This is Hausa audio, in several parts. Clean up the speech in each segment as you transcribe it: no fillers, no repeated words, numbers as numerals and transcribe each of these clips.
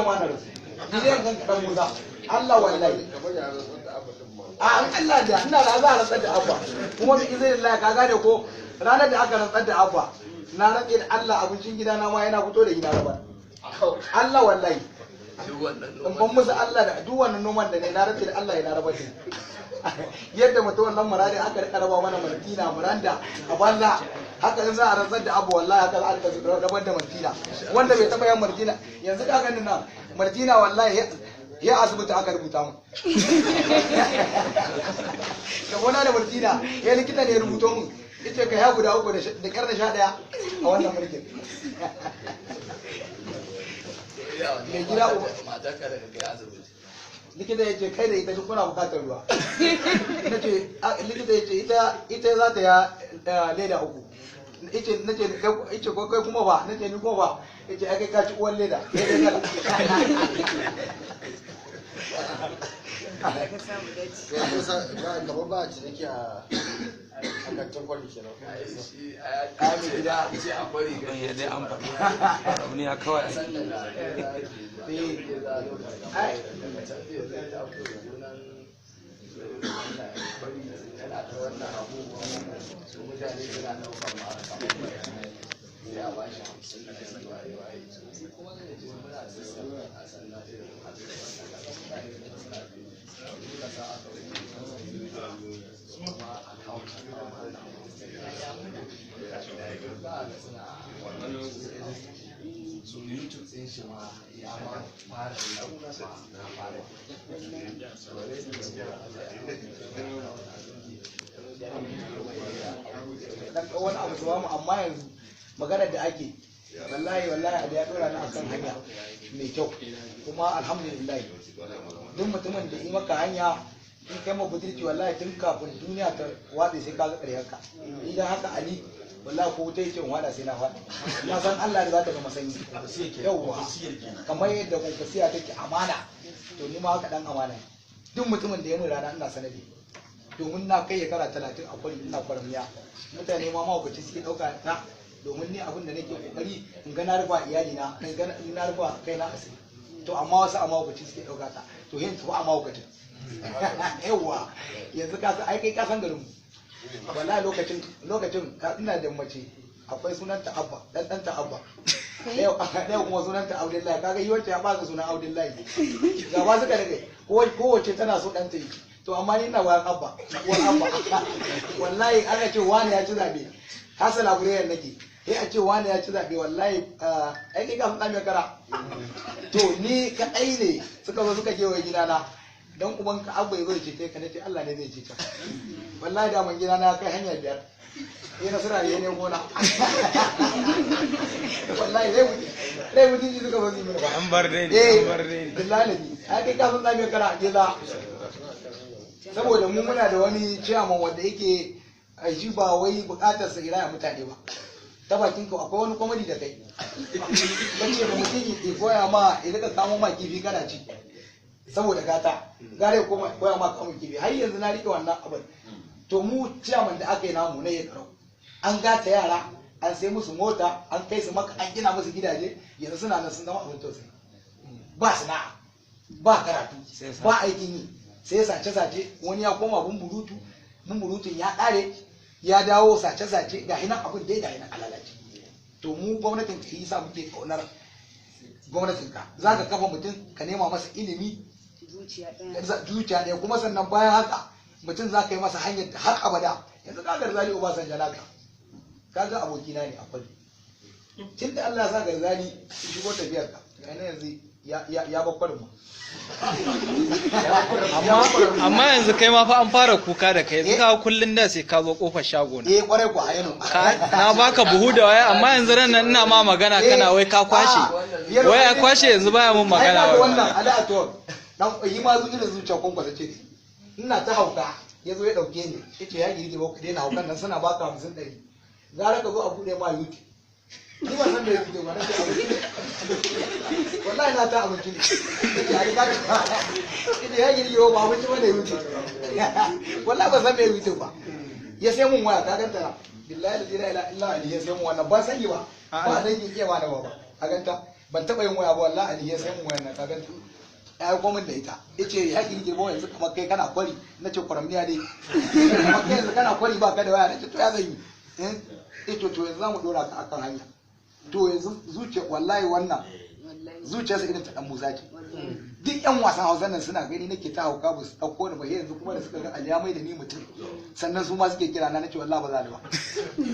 ma na rasu ni dai kan kadan Musa Allah wallahi a an Allah da ina da za a rantsar da Abba kuma bi izinin ka gane ko ranar da aka rantsar da Abba na rantse da Allah abincin gidana ma yana fito da gida rabar Allah wallahi in ban musu Allah da duk wannan noman da ne na rantse da Allah yana rabar da yadda mutum wannan muradi aka rika raba mana martina muranda a banza haka in za a rantsar da abu wallahi haka za a rika rabar da martina wanda bai taba yin martina yanzu ka gani nan martina wallahi ya asibiti aka rubuta mu da gona da martina ya likita ne ya rubuto mun ita ka ya guda uku da kyar da 11 a wannan mulkin mai gida likita ya ce kai da ita duk kuna bukatar ruwa nace likita ya ce ita za ta ya leda uku nace nace ko kai kuma ba nace ni kuma ba yace ai kai ka ci uwan leda kamar ba a ciniki a kantin kwari kenan. Ai mai gida ce a kwari ya dai an faɗi abu ya kawai So YouTube din shi ma ya ma fara na fara dan wani abu zuwa mu amma yanzu maganar da ake wallahi wallahi da ya dora ni akan hanya mai kyau kuma alhamdulillah duk mutumin da yi maka hanya in kai ma budurci wallahi tun kafin duniya ta watse sai ka ga ƙaryar ka idan haka ali wallahi ko wuta yake in wada sai na faɗi na san Allah da za ta gama sanyi yawwa kamar yadda kwankwasiya take amana to ni ma haka dan amana ne duk mutumin da ya mun rana ina sanadi domin na kai shekara 30 a kwari ina kwarmiya mutane ma mahaukaci suke ɗauka na domin ni abin da nake kokari in ga na rufa iyali na in ga na rufa kai na asiri to amma wasu a mahaukaci suke ɗauka ta to yin tafi a mahaukacin yawwa yanzu ka san ai kai ka san garin wallahi lokacin lokacin ka ina da mace akwai sunanta Abba dan dan ta Abba ɗaya kuma sunanta Abdullahi kaga yi wacce ya ba sunan Abdullahi gaba suka rage kowace tana so ɗanta yi to amma ni ina bayan Abba uwar Abba wallahi aka ce wani ya ci zabe Hassan Aburayan nake sai a ce wani ya ci zabe wallahi ai kai kafin ɗan kara to ni kaɗai ne suka zo suka kewaye gidana dan uban ka Abba ya zo ya cece ka nace Allah ne zai cece ka wallahi da man gidana ya kai hanya biyar eh nasara ne ne gona wallahi zai mutunci suka zo su yi mini ba an bar dai ne an bar dai ne billahi ai kai kafin ɗan kara a gida saboda mu muna da wani ciyaman wanda yake shi ba wai bukatar sa iraya mutane ba ta bakin ka akwai wani comedy da kai kace da mutum ya koya ma ya rika kamo ma kifi kana ci saboda gata gare koma koya ma kamo kifi har yanzu na rike wannan abin to mu ciyaman da aka yi namu na ya karau an gata yara an sai musu mota an kai su maka an gina musu gidaje yanzu suna nan sun zama abin tausayi ba sana'a ba karatu ba aikin yi sai sace-sace wani ya koma bumburutu bumburutun ya kare ya dawo sace-sace ga hinan abin dai ga hinan alalace to mu gwamnatin ka yi sa muke kaunar gwamnatin ka za ka kafa mutum ka nema masa ilimi zuciya ɗaya kuma sannan bayan haka mutum za ka yi masa hanyar da har abada yanzu ka garzali Obasanjo naka ka ga abokina ne akwai tun da Allah ya sa garzali shigo tafiyar ka ga yanzu ya bakwar mu amma yanzu kai ma fa an fara kuka da kai yanzu ka kullun da sai ka zo kofar shago na eh kwarai ku a yano na baka buhu da waya amma yanzu ran nan ina ma magana kana wai ka kwashe wai ya kwashe yanzu baya mun magana wai wannan ala ato dan yi ma zuci da zuciya kon kwasa ce ina ta hauka ya zo ya dauke ni yace ya girgi ba ku daina haukan nan suna baka 50 ɗari gara ka zo a bude ma YouTube ni ba san da YouTube ba nake abinci wallahi na ta abinci ne yace ai ka ina ya girgi ba abinci ba ne YouTube wallahi ba san me YouTube ba ya sai mun waya ka ganta na billahi la ilaha illa ali ya sai mun wannan ba sani ba ba dan ki iya ba da ba a ganta Ban taɓa yin waya ba wallahi, Ali ya sai mun wayan nan, ka ganta, ya aiko min da ita, yace ya ki girma yanzu kamar kai kana kwari. Nace kwaramniya dai, kamar kai yanzu kana kwari ba ka da waya. Nace to ya zan yi? Eh, to yanzu zamu dora ka akan hanya. To yanzu zuciya, wallahi wannan zuciyarsa irin ta dan Musa ce. Duk yan wasan Hausa nan suna gani nake ta hauka, ba su dauko ni ba. Yanzu kuma da suka ga Ali ya mai da ni mutum, sannan su ma suke kira na. Nace wallahi ba za ni ba.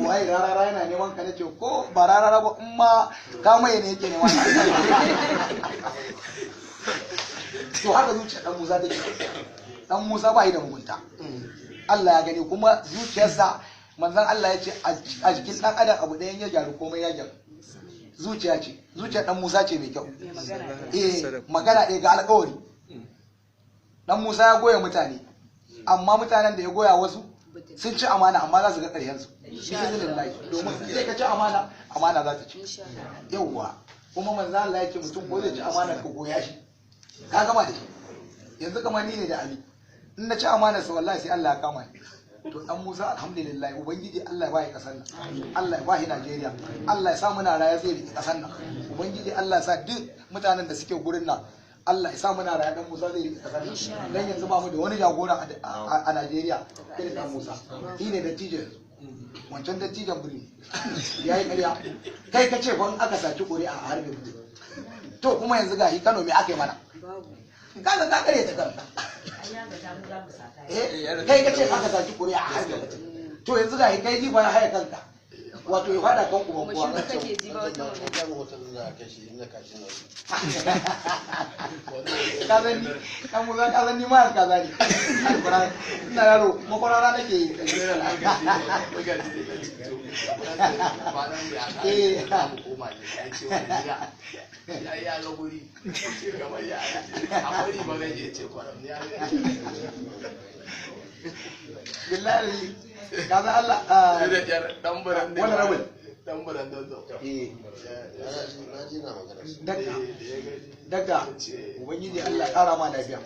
Wai rarara yana neman ka. Nace ko ba rarara ba, in ma ka mai ne yake neman. To haka zuciyar dan Musa take. Dan Musa ba yi da mugunta, Allah ya gani. Kuma zuciyarsa, manzon Allah ya ce a jikin dan adam abu ɗayan ya gyaru, komai ya gyaru. Zuciya ce, zuciyar dan Musa ce mai kyau. Eh, magana ɗaya ga alƙawari. Dan Musa ya goya mutane, amma mutanen da ya goya wasu sun ci amana, amma za su ga ƙarshen su bismillah, domin sai ka ci amana, amana za ta ci. Yawwa, kuma manzon Allah ya ce mutum ko zai ci amana, ka goya shi, ka gama da shi. Yanzu kamar ni ne da Ali, in na ci amana sa, wallahi sai Allah ya kama ni. To dan Musa, alhamdulillah, ubangiji Allah ya bai kasar nan, Allah ya bai Najeriya, Allah ya sa muna raya zai riki kasar nan. Ubangiji Allah ya sa duk mutanen da suke gurin nan, Allah ya sa muna raya dan Musa zai riki kasar nan. Dan yanzu ba mu da wani jagora a Najeriya irin dan Musa. Shi ne dattijo yanzu. Wancan dattijon birni ya yi ƙarya. Kai ka ce fa in aka saci ƙuri'a a harbe mutum. To kuma yanzu ga Kano, me aka yi mana? Kaga ka kare ta kanka. Eh, kai ka ce aka saki ƙuri'a a harbe mutum. To yanzu ga kai jifa ya haya kanka, wato ya fada kan uban kowa. Kake ji ba wata An gama hoton da aka shi inda kashi na Ka san ni kan mu ka san ni ma kaza ne. Alquran, ina yaro makwarara nake yi. Magaji da ci to kwanan da ya kare za mu koma ne, ya ce wani gida ya ya ga guri ce kamar ya a kwari magaji ya ce kwaram ya Billahi ka san Allah ah, da yar dan buran ne. Wani rabin. Dan buran dan zo. Eh. Na ji na magana. Daga da ya gani daga ce ubangiji Allah ƙara ma lafiya.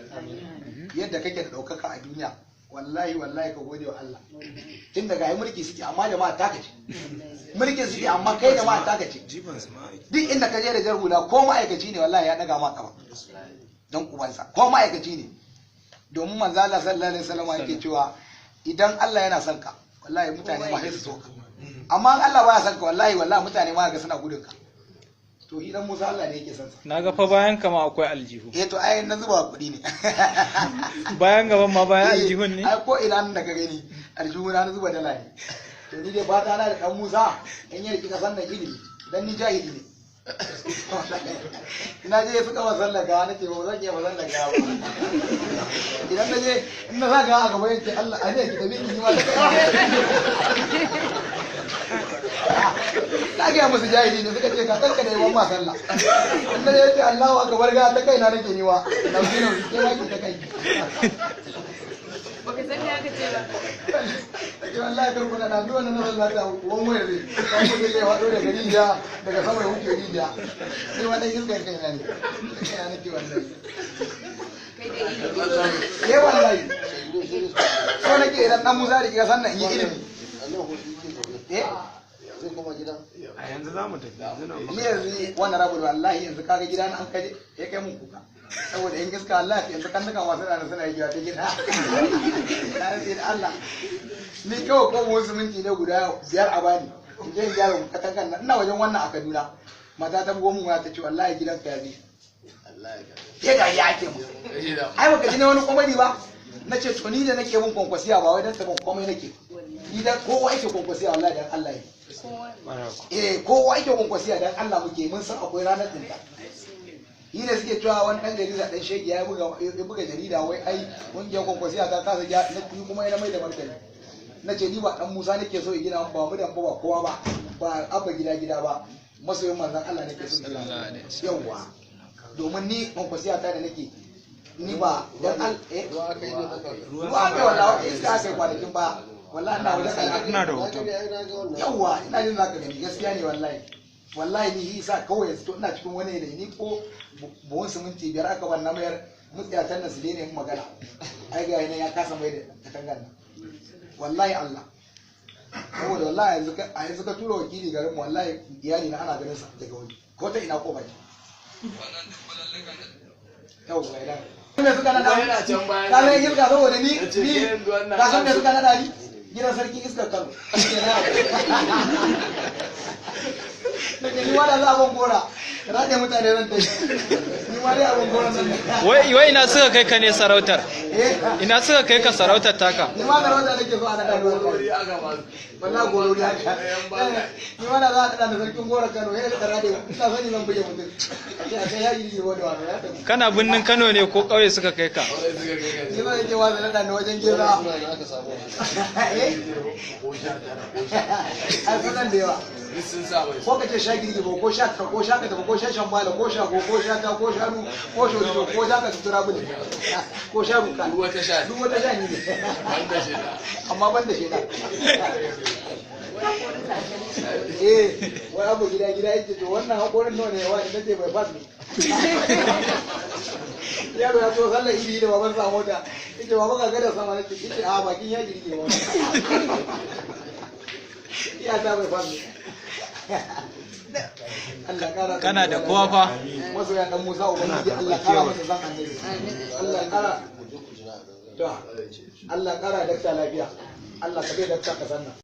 Yadda kake da ɗaukaka a duniya, wallahi wallahi ka gode wa Allah. Tun daga ai mulki suke, amma jama'a ta kace mulkin suke, amma kai jama'a ta kace. Jiban su ma aiki. Duk inda ka je da jar hula, ko ma'aikaci ne, wallahi ya ɗaga ma kafa don ubansa, ko ma'aikaci ne. Domin manzo Allah sallallahu alaihi wasallam yake cewa idan Allah yana son ka, wallahi mutane ma sai su so ka, amma in Allah baya son ka, wallahi wallahi mutane ma ga suna gudun ka. To idan Musa Allah ne yake son sa. Na ga fa bayan kama akwai aljihu. Eh, to ai na zuba kuɗi ne. Bayan gaban ma bayan aljihun ne. Ai ko ina nan da ka gani aljihu na zuba dala ne. To ni dai fata na da dan Musa in yi riki kasan nan ilimi, dan ni jahili ne. Ina je suka masallar gawa, nace ba zan iya masallar gawa ba. Idan na je in na sa gawa a gaba, yake Allah a ne ki tafi ki yi ma. Na gaya musu jahili ne, suka ce ka kanka da yawan masalla. In na je ce Allahu akbar, ga ta kaina nake niwa nauyi nauyi, ke ma ki ta kai. Baka san me aka ce ba. Ake wallahi kar kuna na duwan nan Allah ta uwan waya zai kan ku zai wado daga rijiya, daga sama ya wuce rijiya. Sai wannan iskan kaina ne, kaina nake wallahi. Kai da ilimi. Eh wallahi, so nake idan dan Musa da kika sannan in yi ilimi. Annan hoto yake zaune. Eh. Zai koma gida. A yanzu za mu tafi yanzu na Ni yanzu wannan rabu wallahi yanzu kaga gida na an kaje ya kai mun kuka saboda in iska. Allah yanzu kan nuka masu rana suna yi ta gida na rantse da Allah, ni kawai ko mu siminti ne guda 5 a bani in je in gyara katangan nan. Ina wajen wannan a Kaduna, mata ta bugo mun waya ta ce wallahi gidanka ya bi Allah ya ke da ya ake mu. gani da Ai baka ji ne wani komai ba. Na ce to ni da nake mun kwankwasiya ba wai dan taban komai nake, ni dan kowa yake kwankwasiya, wallahi dan Allah yake. Eh, kowa yake kwankwasiya dan Allah muke, mun san akwai ranar dinta. Yi da suke cewa wani dan jarida dan shege ya buga jarida wai ai kungiyar kwankwasiya ta kasa ya na ni kuma yana mai da martani. Na ce ni ba dan Musa nake so ya gina ba mu dan ba kowa ba, ba abba gida gida ba, masoyin manzon Allah nake so ya gina. Yawwa, domin ni kwankwasiya ta da nake ni ba dan al eh Ruwa aka yi ne baka. Ruwa aka yi wallahi, wata iska aka yi kwanakin ba, wallahi ina wajen al'adu. Ina da Na hoto. gani, ai na ga wannan. Yawwa, ina jin zaka gani, gaskiya ne wallahi. Wallahi ni isa kawai yanzu to ina cikin wani yanayi, ni ko buhun siminti 5 aka ban na mayar, mutsiyatan nan su daina yin magana. Ai ga yana ya kasa mai da katangar nan, wallahi Allah. Saboda wallahi yanzu a yanzu ka tura wakili garin mu, wallahi iyali na ana ganin sa daga wani ko ta ina ko baki. Yau ga idan me suka nada Wai yana can bayan ka san iska saboda ni Ya ce, ni "Gidan wannan ka san me an suka nada ni gidan sarkin iskar Kano." Daga ni wala za a ban gora rade mutane zan tafi, ni ma dai a ban gora nan. Wai wai ina suka kai ka ne sarautar? Eh. Ina suka kai ka sarautar taka? Ni ma garauta nake so a naɗa ni wallahi. Wuri aka ba su. Wallahi gorori haka. Yan banga. Ni ma na za a naɗa ni sarkin gora Kano, yana da rade ina sani zan buge mutum a ce ya yi wani wani ya tafi. Kana birnin Kano ne ko ƙauye suka kai ka? Wai suka kai ka Ni ma nake wa da naɗa ni wajen geza. Suna da aka samu Eh. Ko 19 ko 19. Ai sunan da yawa. Duk sun sa mai. Ko kace sha girgi ko sha ka ko sha ka tafi ko sha shambala ko sha ko ko sha ta ko sha ru ko shorido ko sha ka sutura bule ko sha ruka. Duk wata sha. Duk wata sha ni ne. Banda shi da. Amma ban da sheda. Eh, wai abu gida gida yake to wannan hakorin nawa ne wa ina ce bai fas ne. Yaro ya so sallar idi da baban sa mota, yace baba ka ga da sama nace, yace a bakin ya girge wa. Ya ta bai fas ne. Allah kara Kana da kowa fa. Masoya dan Musa, ubangiji Allah kara masa zan annabi. Allah kara ku je ku jira a nan. to Allah kara dakta lafiya. Allah ka bai dakta kasan nan.